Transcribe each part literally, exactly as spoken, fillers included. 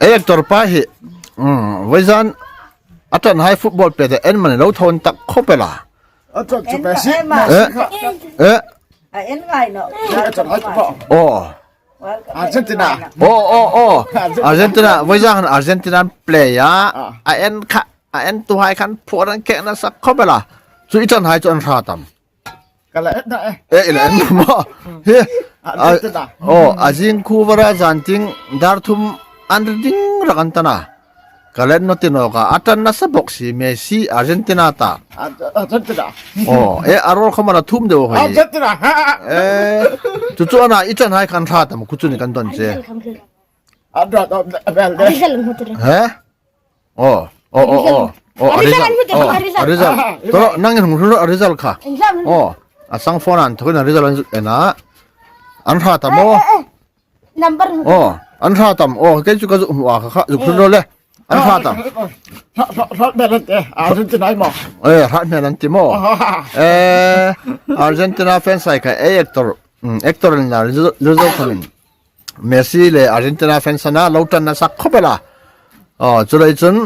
Ei actor pa hi, um, vawizan a ṭanhai football pet a en mani lo thawn tak khop el a. A ṭan chu Messi. Eh, eh. A en ngai naw. A ṭanhai pa. Oh. Argentina. Oh, oh, oh. Argentina. Argentina, vawizan Argentina play a. Ah. A en kha, a entuhai khan phuor an kek nasa khop el a. Chu i ṭanhai chu an hrat am? Ka la en na e. Eh, i la en na maw. Hi. A, a, ṭan ta. Oh, a zing khu vara zan tieng dar thum an ri ding rak an ta na. Ka la en naw ti nawk a, a ṭan nasa bok si Messi Argentina ta. A, a, Argentina. Oh, eh, a rol khawm a la thum deu hoi. Argentina. Ha. Eh, chu chu a na i ṭanhai khan hrat am, khu chu ni kan don che. A hrat am, a hrat am. He? Oh, oh, oh, oh. Oh, a result. Oh, a result. Toro, nangin hung hlu a result kha. Oh, a sang phone an thokin a result an zuk en a. An hrat am aw. Number. Oh, an hrat am. Oh, kei chu ka zuk hmu a kha kha zuk hlu le. An hrat am. Hrat, hrat, hrat hmel an ti, Argentina i maw. Eh, hrat hmel an ti maw. Eh, Argentina fans hai kha, eh, actor. Mm, actor in la, Lizzo, Lizzo khawmin. Messi le Argentina fans a na lo ṭan nasa khop el a. Oh, chu lai chun,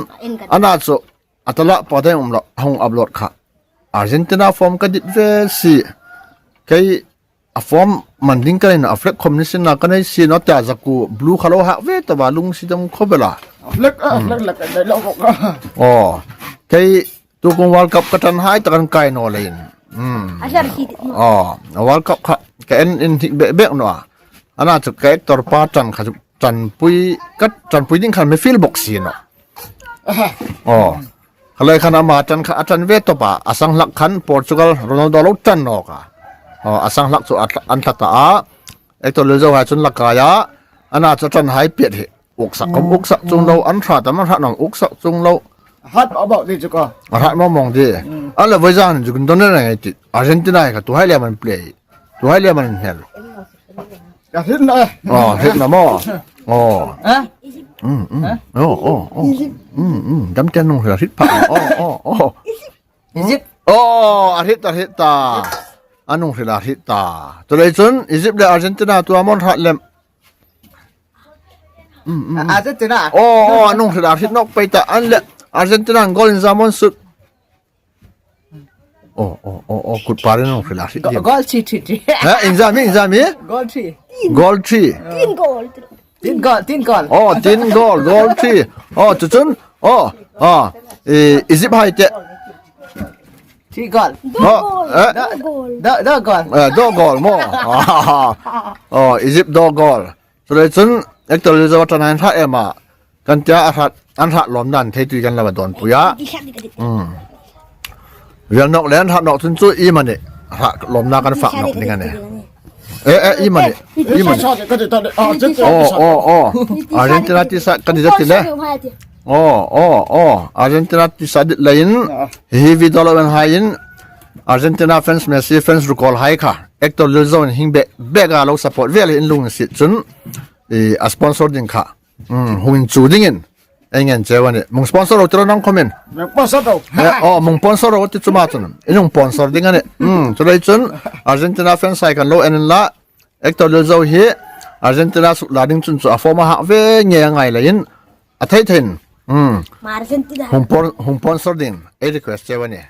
a na chu, a tala pa dai um lo, hung upload kha. Argentina form ka dit ve si. Kei a form man ding ka nei naw, a flag khawm ni sin a ka nei si naw tia zakuo blue kha lo hak ve tah a, lung si dam khop el a. A flag, a flag la ka nei lo bok a. Oh, kei Tukum World Cup ka ṭanhai tak an kai naw leiin. Hmm. A hlar hi. Oh, a World Cup kha ka en inhnik bek bek naw a. A na chu ka actor pa ṭan kha chu ṭanpui, ka ṭanpui ding khan mi feel bok si naw. Oh. Kha lai khan ama ṭan kha a ṭan ve tawp a. A sang hlak khan Portugal Ronaldo lo ṭan nawk a. Oh, a sang hlak chu a tla-, an tla ta a. Actor Lizzo hai chun la kai a. A na chu ṭanhai pet hi. Uksak khawm, uksak chuong lo, an hrat am, an hrat naw am, uksak chuong lo. A hrat mawng mawng di chu ko. A hrat mawng mawng di. Mm. A le vawizan chu kan don le ngai ti. Argentina hi kha tuhai le man play. Tuhai le man hmel. Ka hriet na. Oh, hriet na maw. Oh. Ha? Mm, mm. Ha? Oh, oh, oh. Mm, mm. Dam ten nung hriet pha. Oh, oh, oh. Egypt. Oh, a hriet, a hriet ta. A nung hriet, a hriet ta. Chu lai chun Egypt le Argentina tu a mawn hrat lem. Mm, mm, mm. Argentina. Oh, oh, a nung hriet a hriet nawk pei ta. An le Argentina goal inza mawn sut. Oh, oh, oh, oh, kut par in a nung hriet a hriet. Go-, goal three, three, three. Ha, inza mi, inza mi? Goal three. Goal three. Tin goal. Tin goal, tin goal. Oh, tin goal, goal three. Oh, chu chun. Oh, oh. Eh, Egypt hai te. Three goal. Dawh goal, eh? Dawh goal. Dawh, dawh goal. Eh, dawh goal maw. Oh, Egypt dawh goal. Chu lai chun, actor Lizzo a ṭan hai hrat em a. Kan tia a hrat, an hrat lawm dan thei tui kan la dawnpui a. Hmm. Vial nawk le an hrat nawk chun chu i mani hrat lawmna kan fak nawk ding a nih. Eh, eh, i mani, i mani. Oh, oh, oh. Argentina T-shirt ka dit a ti le. Oh, oh, oh. Argentina T-shirt dit leiin. Hi video lo en haiin. Argentina fans, Messi fans ruol hai kha. Actor Lizzo in hing bek bek a lo support ve leiin lungsit chun. I a sponsor ding kha. Hmm, hung inchu dingin. Ei ngen cheu a nih. Mung sponsor ro ti ro nang comment. Mung sponsor ro. Eh, oh, mung sponsor ro ti chu ma chun. I hung sponsor ding a nih. Hmm, chu lai chun Argentina fans hai kan lo en inla. Actor Lizzo hi Argentina suk la ding chun chu a form a hak ve ngei a ngai leiin. A thei theiin. Hmm. Ma Argentina. Hung spon-, hung sponsor ding. Ei request cheu a nih.